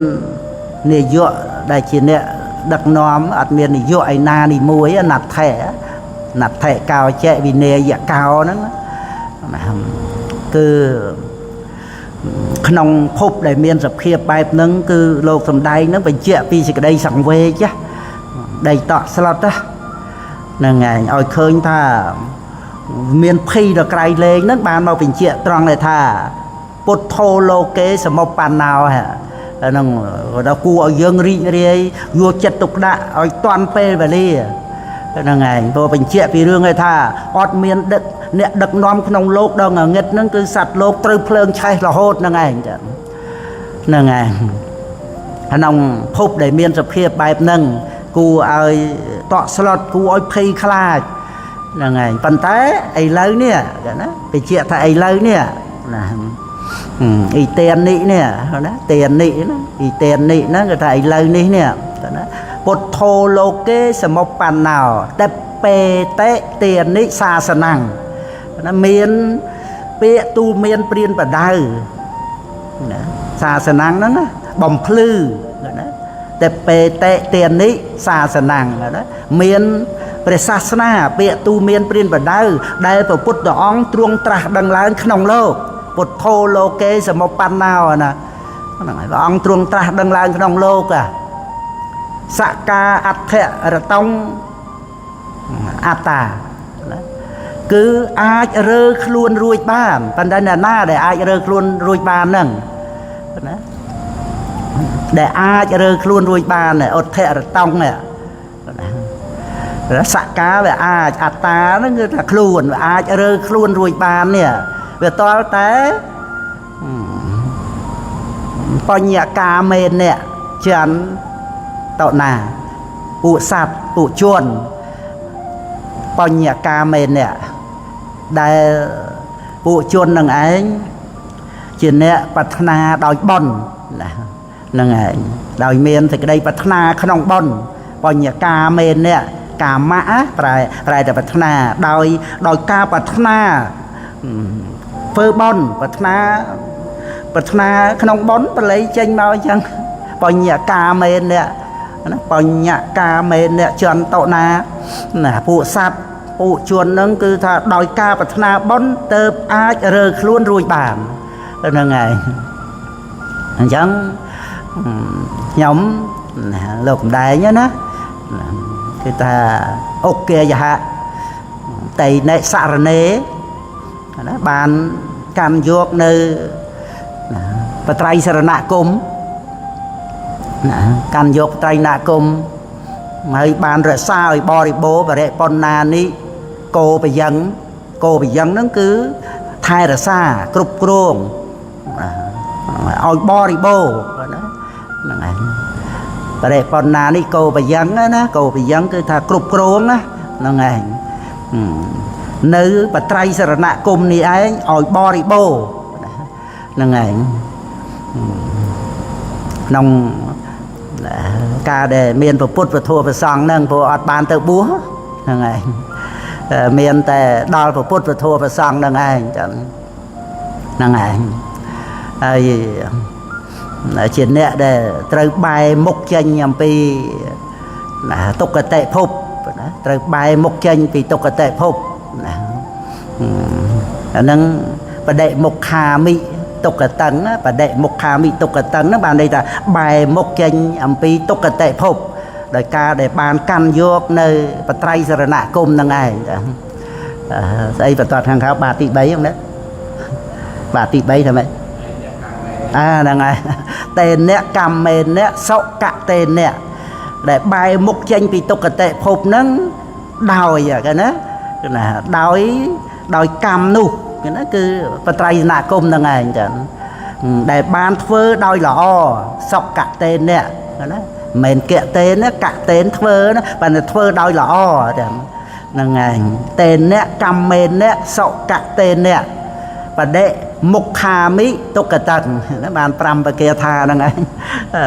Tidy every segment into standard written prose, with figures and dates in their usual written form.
នាយកដែលជាអ្នកដឹកនាំអត់មាននាយកឯណានេះមួយ ណដ្ឋិណដ្ឋិកោចេវិនយកោហ្នឹង គឺក្នុងភពដែលមានសភាពបែបហ្នឹង គឺលោកសំដែងហ្នឹងបញ្ជាក់ពីសេចក្តីសង្វេគដីតក់ស្លុតហ្នឹងឯង ឲ្យឃើញថាមានភ័យដល់ក្រៃលែងហ្នឹង បានមកបញ្ជាក់ត្រង់ដែលថាពុទ្ធោលោកេសមុបណ្ណោហ្នឹង ដល់គួរឲ្យយើងរីករាយយកចិត្តទុកដាក់ឲ្យតាន់ពេលវេលាហ្នឹងឯង ព្រោះបញ្ជាក់ពីរឿងឯថាអត់មានដឹកអ្នកដឹកនាំក្នុងលោកដល់ងងឹតហ្នឹង គឺសត្វលោកត្រូវភ្លើងឆេះរហូតហ្នឹងឯង ចឹងហ្នឹងឯង។ ក្នុងភពដែលមានសភាពបែបហ្នឹង គួរឲ្យតក់ស្លុត គួរឲ្យភ័យខ្លាចហ្នឹងឯង ប៉ុន្តែឥឡូវនេះណា បញ្ជាក់ថាឥឡូវនេះណា អ៊ីតេននេះនេះណា តេននេះណា អ៊ីតេននេះហ្នឹង គេថាឥឡូវនេះនេះណា ពុទ្ធោលោកេសមុបណ្ណោតេបេតិទានិសាសនំណា មានពាក្យទូមានព្រានបដៅណា សាសនំហ្នឹងណា បំភ្លឺណា តេបេតិទានិសាសនំណា មានព្រះសាសនា ពាក្យទូមានព្រានបដៅដែលព្រះពុទ្ធអង្គទ្រង់ត្រាស់ដឹងឡើងក្នុងលោក ពុទ្ធោលោកេសមុបណ្ណោណា ហ្នឹងហើយ ព្រះអង្គទ្រង់ត្រាស់ដឹងឡើងក្នុងលោក សកាអដ្ឋរតុងអត្តាណា គឺអាចរើខ្លួនរួចបាន ប៉ុន្តែអ្នកណាដែលអាចរើខ្លួនរួចបានហ្នឹងណា ដែលអាចរើខ្លួនរួចបាន អដ្ឋរតុងនេះ សកាវាអាច អត្តាហ្នឹងគឺថាខ្លួនវាអាចរើខ្លួនរួចបាននេះ វាតល់តែបញ្ញកាមេនៈចន្ទតណា ពួកសត្វពួកជន បញ្ញកាមេនៈដែលពួកជននឹងឯងជាអ្នកប្រាថ្នាដោយបុណ្យណា នឹងឯងដោយមានសេចក្តីប្រាថ្នាក្នុងបុណ្យ បញ្ញកាមេនៈ កាមៈប្រែតែប្រាថ្នា ដោយការប្រាថ្នាធ្វើបុណ្យ ប្រាថ្នាក្នុងបុណ្យ បល័យចេញមកអញ្ចឹង បញ្ញកាមេនៈណា បញ្ញកាមេនៈចន្ទណាណា ពួកសត្វពួកជននឹងគឺថាដោយការប្រាថ្នាបុណ្យ ទៅអាចរើខ្លួនរួចបានហ្នឹងឯង។ អញ្ចឹងខ្ញុំលោកកំដែងណា គឺថាអុកេយហៈតៃនិសរណេណា បានកាន់យកនៅបត្រៃសរណគមណា កាន់យកបត្រៃណគម ហើយបានរក្សាឲ្យបរិបូរបរិបណ្ណានិកោបយ៉ាង កោបយ៉ាងហ្នឹងគឺថែរក្សាគ្រប់គ្រងឲ្យបរិបូរណា ហ្នឹងឯង បរិបណ្ណានេះកោបយ៉ាងណា កោបយ៉ាងគឺថាគ្រប់គ្រងណា ហ្នឹងឯង នៅបត្រៃសរណគមនេះឯងឲ្យបរិបូរហ្នឹងឯង ក្នុងការដែលមានពុទ្ធពធប្រសង្ឃហ្នឹង ព្រោះអត់បានទៅបួសហ្នឹងឯង មានតែដល់ពុទ្ធពធប្រសង្ឃហ្នឹងឯងចឹងហ្នឹងឯង ហើយជាអ្នកដែលត្រូវបែរមុខចេញអំពីណាទុក្កតិភពណា ត្រូវបែរមុខចេញពីទុក្កតិភពណា អាហ្នឹងបដិមុខាមិទុក្កតឹង បដិមុខាមិទុក្កតឹងហ្នឹងបានន័យថាបែរមុខចេញអំពីទុក្កតិភព ដោយការដែលបានកាន់យកនៅបត្រៃសរណគមហ្នឹងឯង។ ស្អីបន្តខាងក្រៅ បាទទី3ហ្នឹងណា បាទទី3ថាម៉េច? អាហ្នឹងហើយ តេនៈកម្មមេនៈសុកតេនៈ ដែលបែរមុខចេញពីទុក្កតិភពហ្នឹងដោយគេណាណា ដោយកម្មនោះគេណា គឺបត្រៃសនគមហ្នឹងឯងចឹង ដែលបានធ្វើដោយល្អ សុកតេនៈណា មិនមែនកតេន កតេនធ្វើណា ប៉ុន្តែធ្វើដោយល្អចឹងហ្នឹងឯង តេនៈកម្មមេនៈសុកតេនៈបដិមុខាមិទុក្កតឹងណា បាន5បគាថាហ្នឹងឯង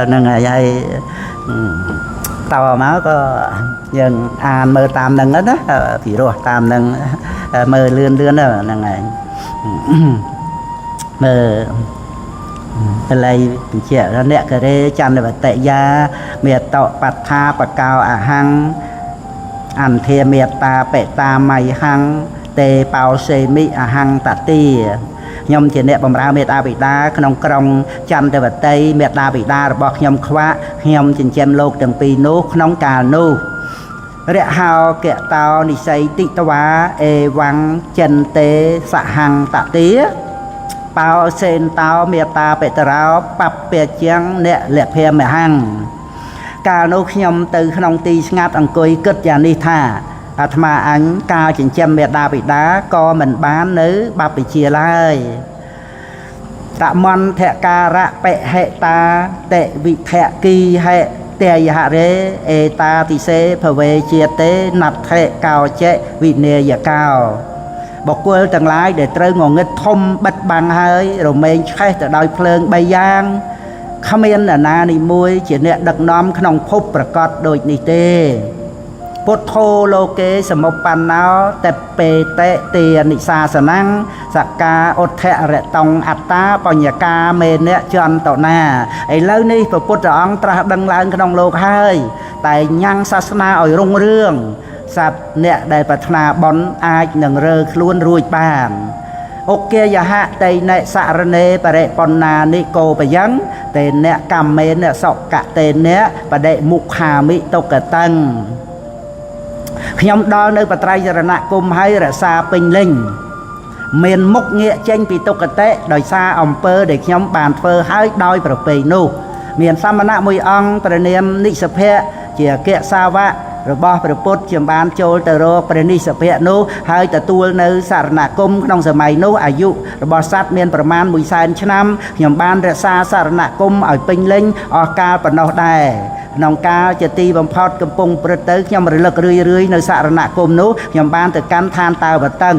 ហ្នឹងហើយ។ ហើយតមកក៏យើងអានមើលតាមហ្នឹងណា ពីរោះតាមហ្នឹង មើលលឿនលឿនហ្នឹងឯង មើល តល័យបញ្ជាក់អ្នកករេចន្ទវតិយាមេតបត្ថាបកោអហង្អន្ធាមេតាបេតាមៃហੰទេបោសេមិអហង្តតិខ្ញុំជាអ្នកបម្រើមេត្តាបិតាក្នុងក្រុងចន្ទវតីមេត្តាបិតារបស់ខ្ញុំខ្វាក់ខ្ញុំចិញ្ចឹមលោកទាំងពីរនោះក្នុងកាលនោះរហោកតោនិស័យតិតវាអេវ៉ាំងចិនទេសហង្តតិបោសេនតោមេត្តាបិតរោបពៈជាងអ្នកលភាមហੰកាលនោះខ្ញុំទៅក្នុងទីស្ងាត់អង្គុយគិតយ៉ាងនេះថាអាត្មាអញកាលចិញ្ចឹមមេដាបិតាក៏មិនបាននៅបព្វជិឡើយតមន្តការៈបហេតាតិវិធគីហេតយហរេអេតាទិសេភវេជាទេណដ្ឋិកោចេវិនយកោបុគ្គលទាំងឡាយដែលត្រូវងងឹតធំបិទបាំងហើយរមែងឆេះទៅដោយភ្លើង3យ៉ាងគ្មាននរណានីមួយជាអ្នកដឹកនាំក្នុងភពប្រកបដូចនេះទេពុទ្ធោលោកេសមុបណ្ណោតេបេតិទានិសាសនំសកាឧទ្ធរតងអត្តាបញ្ញកាមេនៈចន្តនាឥឡូវនេះព្រះពុទ្ធអង្គត្រាស់ដឹងឡើងក្នុងលោកហើយតែញ៉ាំងសាសនាឲ្យរុងរឿងសត្វអ្នកដែលប្រាថ្នាបុណ្យអាចនឹងរើខ្លួនរួចបានឧគាយហៈតៃនិសរណេបរិបណ្ណានិកោបយ៉ាងតេនៈកម្មមេនៈសុកតេនៈបដិមុខាមិតុកតੰខ្ញុំដល់នៅបត្រៃចរណគមហើយរក្សាពេញលេញមានមុខងាកចេញពីទុគតិដោយសារអំពើដែលខ្ញុំបានធ្វើហើយដោយប្រពៃនោះមានសមណៈមួយអង្គព្រះនាមនិសភៈជាអគ្គសាវករបស់ព្រះពុទ្ធខ្ញុំបានចូលទៅរកព្រះនិសភៈនោះហើយទទួលនៅសារណគមក្នុងសម័យនោះអាយុរបស់សត្វមានប្រមាណ100,000ឆ្នាំខ្ញុំបានរក្សាសារណគមឲ្យពេញលេញអស់កាលប៉ុណ្ណោះដែរក្នុងកាលជាទីបំផុតកំពុងព្រឹត្តទៅខ្ញុំរលឹករឿយរឿយនៅសារណគមនោះខ្ញុំបានទៅកាន់ឋានតាវតឹង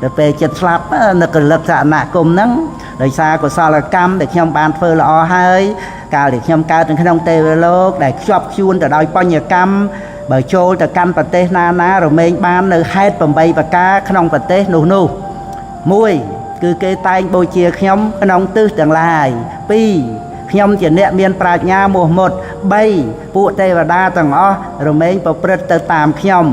ដល់ពេលចិត្តស្លាប់នឹករលឹកសារណគមហ្នឹងដោយសារកុសលកម្មដែលខ្ញុំបានធ្វើល្អហើយកាលដែលខ្ញុំកើតនៅក្នុងទេវលោកដែលខ្ជាប់ខ្ជួនទៅដោយបញ្ញកម្មបើចូលទៅកាន់ប្រទេសណាណារមែងបាននៅហេតុ8ប្រការក្នុងប្រទេសនោះនោះ1គឺគេតែងបូជាខ្ញុំក្នុងទិសទាំងឡាយ2ខ្ញុំជាអ្នកមានប្រាជ្ញាមោះមុត3ពួកទេវតាទាំងអស់រមែងប្រព្រឹត្តទៅតាមខ្ញុំ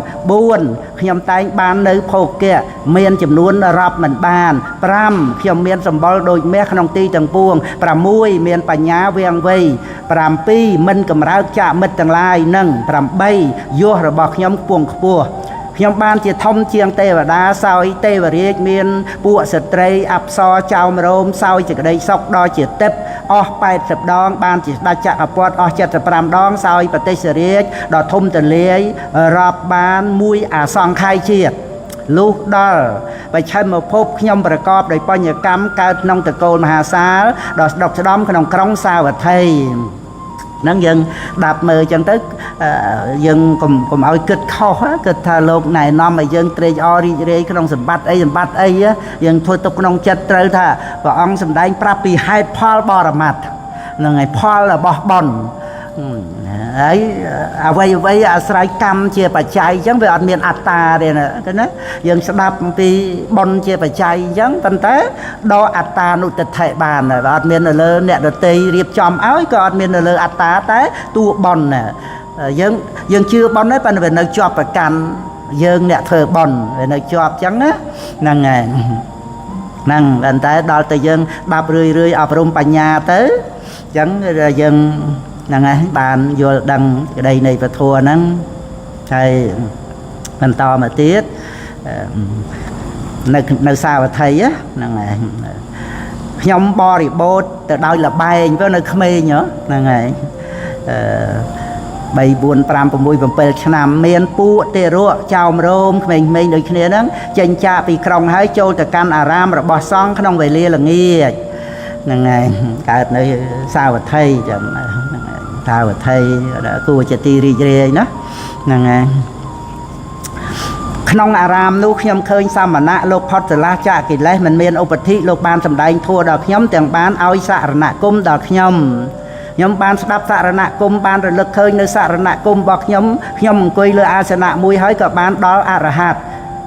4ខ្ញុំតែងបាននៅភោគៈមានចំនួនរាប់មិនបាន5ខ្ញុំមានសម្បុរដូចមាសក្នុងទីទាំងពួង6មានបញ្ញាវាងវៃ7មិនកម្រើកចាកមិត្តទាំងឡាយនិង8យោះរបស់ខ្ញុំខ្ពង់ខ្ពស់ខ្ញុំបានជាធំជាងទេវតាសោយទេវរាជមានពួកស្ត្រីអប្សរចោមរោមសោយសេចក្តីសុខដល់ជាទិព្វអស់80ដងបានជាស្ដេចចក្រពត្តិអស់75ដងសោយប្រទេសរាជដ៏ធំទូលាយរាប់បានមួយអសង្ខ័យជាតិលុះដល់បច្ឆិមភពខ្ញុំប្រកបដោយបញ្ញកម្មកើតក្នុងតកូលមហាសាលដ៏ស្ដុកស្ដំក្នុងក្រុងសាវត្ថីហ្នឹងយើងដាប់មើលចឹងទៅយើងកុំឲ្យគិតខុសគិតថាលោកណែនាំឲ្យយើងត្រេកអររីករាយក្នុងសម្បត្តិអីសម្បត្តិអីយើងធ្វើទុកក្នុងចិត្តត្រូវថាព្រះអង្គសម្ដែងប្រាប់ពីហេតុផលបរមត្ថហ្នឹងហើយផលរបស់បុណ្យហើយអ្វីអ្វីអាស្រ័យកម្មជាបច្ច័យអញ្ចឹងវាអត់មានអត្តាទេណាឃើញណាយើងស្ដាប់អំពីបុណ្យជាបច្ច័យអញ្ចឹងប៉ុន្តែដកអត្តានុទិដ្ឋិបានអត់មាននៅលើអ្នកដទៃរៀបចំឲ្យក៏អត់មាននៅលើអត្តាតែតួបុណ្យណាយើងជឿបុណ្យហើយប៉ុន្តែវានៅជាប់ប្រកាន់យើងអ្នកធ្វើបុណ្យវានៅជាប់អញ្ចឹងណាហ្នឹងហើយហ្នឹងប៉ុន្តែដល់តែយើងដាប់រឿយរឿយអប់រំបញ្ញាទៅអញ្ចឹងយើងហ្នឹងហើយបានយល់ដឹងក្តីនៃពធហ្នឹងហើយបន្តមកទៀតនៅសាវត្ថីហ្នឹងហើយខ្ញុំបរិបូរទៅដោយលបែងទៅនៅក្មេងហ្នឹងហើយ3 4 5 6 7ឆ្នាំមានពួកទេរកចោមរោមក្មេងៗដូចគ្នាហ្នឹងចេញចាកពីក្រុងហើយចូលទៅកាន់អារាមរបស់សង្ឃក្នុងវេលាល្ងាចហ្នឹងហើយកើតនៅសាវត្ថីចឹងហ្នឹងហើយសាវត្ថីគួរជាទីរីករាយណាហ្នឹងហើយក្នុងអារាមនោះខ្ញុំឃើញសមណៈលោកផុតស្រឡះចាកកិលេសមិនមានឧបធិលោកបានសម្ដែងធម៌ដល់ខ្ញុំទាំងបានឲ្យសារណគមដល់ខ្ញុំខ្ញុំបានស្ដាប់សារណគមបានរលឹកឃើញនៅសារណគមរបស់ខ្ញុំខ្ញុំអង្គុយលើអាសនៈមួយហើយក៏បានដល់អរហន្ត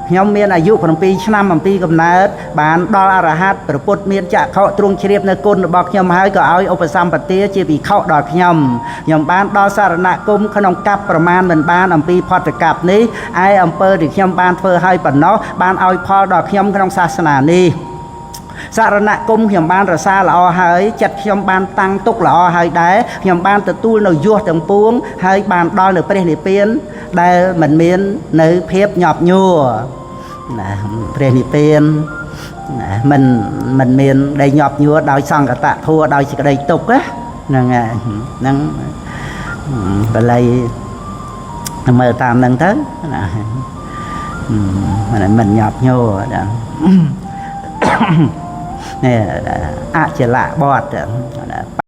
ខ ខ្ញុំមានអាយុ7ឆ្នាំអំពីកំណើតបានដល់អរហន្តព្រះពុទ្ធមានចក្ខុទ្រង់ជ្រាបនៅគុណរបស់ខ្ញុំហើយក៏ឲ្យឧបសម្បទាជាភិក្ខុដល់ខ្ញុំខ្ញុំបានដល់សារណគមក្នុងកັບប្រមាណមិនបានអំពីផតកັບនេះឯអំពើដែលខ្ញុំបានធ្វើឲ្យប៉ុណ្ណោះបានឲ្យផលដល់ខ្ញុំក្នុងសាសនានេះសារណគមខ្ញុំបានរសាល្អហើយចិត្តខ្ញុំបានតាំងទុកល្អហើយដែរខ្ញុំបានទទួលនៅយសទាំងពួងហើយបានដល់នៅព្រះនិព្វានដែលមិនមាននៅភាពញាប់ញួរណាព្រះនិព្វានណាមិនមានដែលញាប់ញួរដោយសង្កតធัวដោយសេចក្តីទុក្ខហ្នឹងហ្នឹងបល័យមើលតាមហ្នឹងទៅណាមិនញាប់ញួរណានេះអចលៈបត